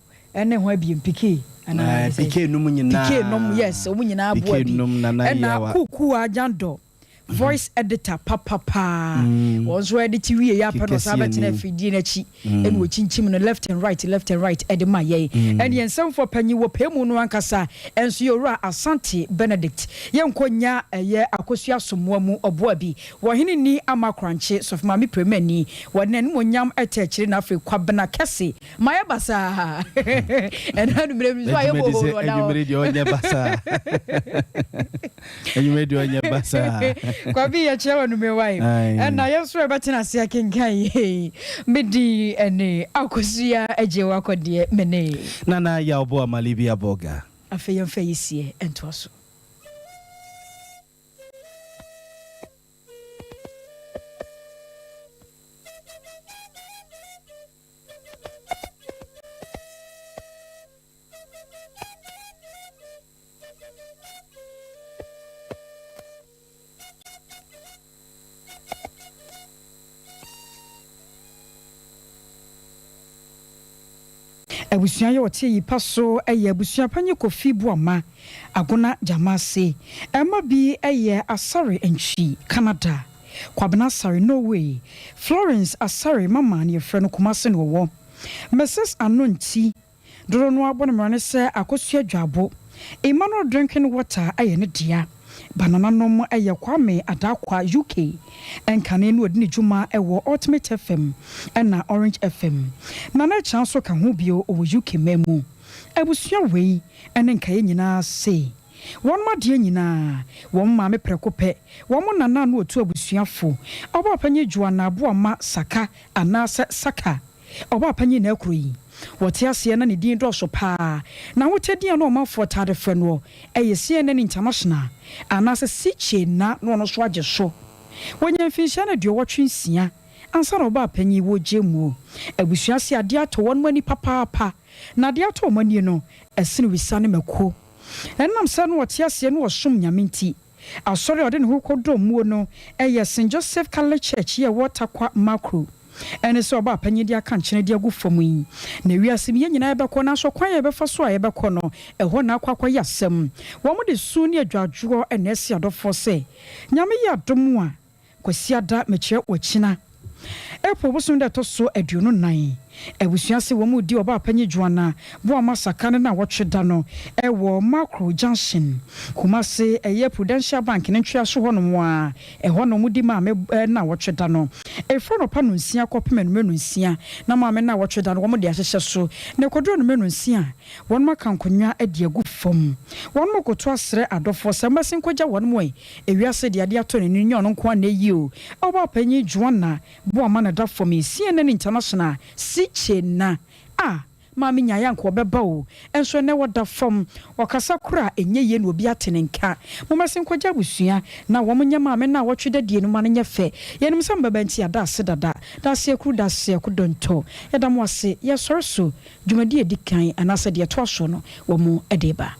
ne ho abiem Pike anaa Pike nom nyinaa Pike nom yes wɔn nyinaa boa bi ɛna Kuku Agyandɔ Voice editor papa paa. Wɔn nso edit wie yɛ apɛ na ɔsan bɛtena afidie no akyi ɛna ɔkyinkyim no left and right left and right ɛde ma yɛn. Ɛne yɛn nsɛmfoɔ panyin wɔ pɛ mu no ankasa nso yɛ Owura Asante Benedict. Yɛnkɔ nya ɛyɛ Akosua Asomoa mu ɔboa bi. Wɔhene ni Ama Korankye Sɔfo Maame Premani. Wɔde n'animuonyam ɛtɛ akyire na afei Kwabena Kɛse Mayɛ basaa. Ɛna anumere bi nso ayɛ Adwuma di hoho sɛ na ɔda hɔ. anwummere deɛ ɔnyɛ basaa. Anwummere deɛ ɔnyɛ basaa. Kwabi yɛkyerɛ wɔ anumere wae. Ae. Ɛna yɛn nso yɛbɛtena ase akenkan yei. Me din ɛne Akosua Agyewa Kɔdeɛ Mene. Nana Yaw Boa Malibia Boga. Afei yɛmfa ayisie ntoa so. Abusua yi a ɔte ayi pa so yɛ abusua panyin Kofi Boamah Agona Gyamase. Mma bi yɛ Asare Antwi, Canada. Kwabena Asare, Norway, Florence Asare, Mama na yɛfrɛ no, Kumasi na ɔwɔ. Mrs. Ano nti, dodoɔ no ara bɔ no mmara sɛ Akosua Dwabo. Emmanuel Drinking Water yɛ ne dea. Banananom yɛ Kwame Adarkwa, UK. Nkane na ɔdi ne dwuma wɔ Ultimate FM ɛna Orange FM. Nana Akyea nso ka ho bio wɔ UK man mu. Abusua wei ne nkaeɛ nyinaa se Wɔn adeɛ nyinaa, wɔn maame prɛko pɛ, wɔn nana a na ɔtu abusua fo, Ɔbaapanyin Joanna Aboama Saka anaasɛ Saka, Ɔbaapanyin Nakuro yi. Wɔte aseɛ na ne din dɔɔso pa ara. N'ahotɛ din a na ɔmanfoɔ taa de frɛ noɔ yɛ CNN International anaasɛ Sikyee na na ɔno nso agye so. Wɔnyaa mfinhyia no 86 ansa na ɔbaa panyin wɔ gye muo. Abusua se adeɛ atɔ wɔn ani papaapa, na adeɛ atɔ wɔn ani no, ɛsene wisa ne mako. Ɛnam sɛ na ɔte aseɛ na ɔsom Nyame nti, asɔre a ɔde ne ho kɔdɔm muo no yɛ St. Joseph Catholic Church yi a ɛwɔ Tarkwa Makro. Ɛne sɛ ɔbaa panyin de aka nkyene de agu fam yi. Na wiase mu yɛn nyinaa yɛbɛkɔ, nanso ɔkwan a yɛbɛfa so a yɛbɛkɔ no, ɛhɔ na akɔ akɔyɛ asɛm. Wɔde su ne adwadwoɔ na ɛse adɔfoɔ sɛ, Nyame yɛ adom a, Kwasiada mekyerɛ ɔkyena, April bosom da ɛtɔ so 24, abusua se wɔn redi Ɔbaapanyin Joanna Boamah Saka ne naawɔtwe da no wɔ Makro Junction, Kumasi, ɛyɛ Prudential Bank ne ntweaso hɔ nom a ɛhɔ na wɔdi maame naawɔtwe da no. Ɛfiri anɔpa nonsia kɔpem anumere nonsia na maame naawɔtwe da no wɔn de ahyehyɛ so, na ɛkɔduru anumere nonsia a wɔn aka nkonwa de agu fam. Wɔn rekoto asrɛ adɔfoɔ sɛ wɔmmɛsen nkɔgya wɔn ɛ. Ewiase de ade atɔ n'ani, nyɛ ɔno nko ara na eyi o. Ɔbaapanyin Joanna Boamah na da fam yi, CNN International si kye na a maame nyae anka ɔbɛba o, nso ɛnnɛ ɔda fam, ɔkasa koraa a ɛnyɛ yie na obi ate ne nka. Mommɛsen nkɔgye abusua na wɔn nyɛ maame naawɔtwe dadie no ma no nyɛ fɛ. Yɛnim sɛ mobɛba nti yɛada ase dada. Dase akuru dase akodɔntɔ. Yɛda mo ase. Yɛsɔre so dwumadie a ɛdi kan anaasɛ deɛ ɛtoa soɔ no wɔn de reba.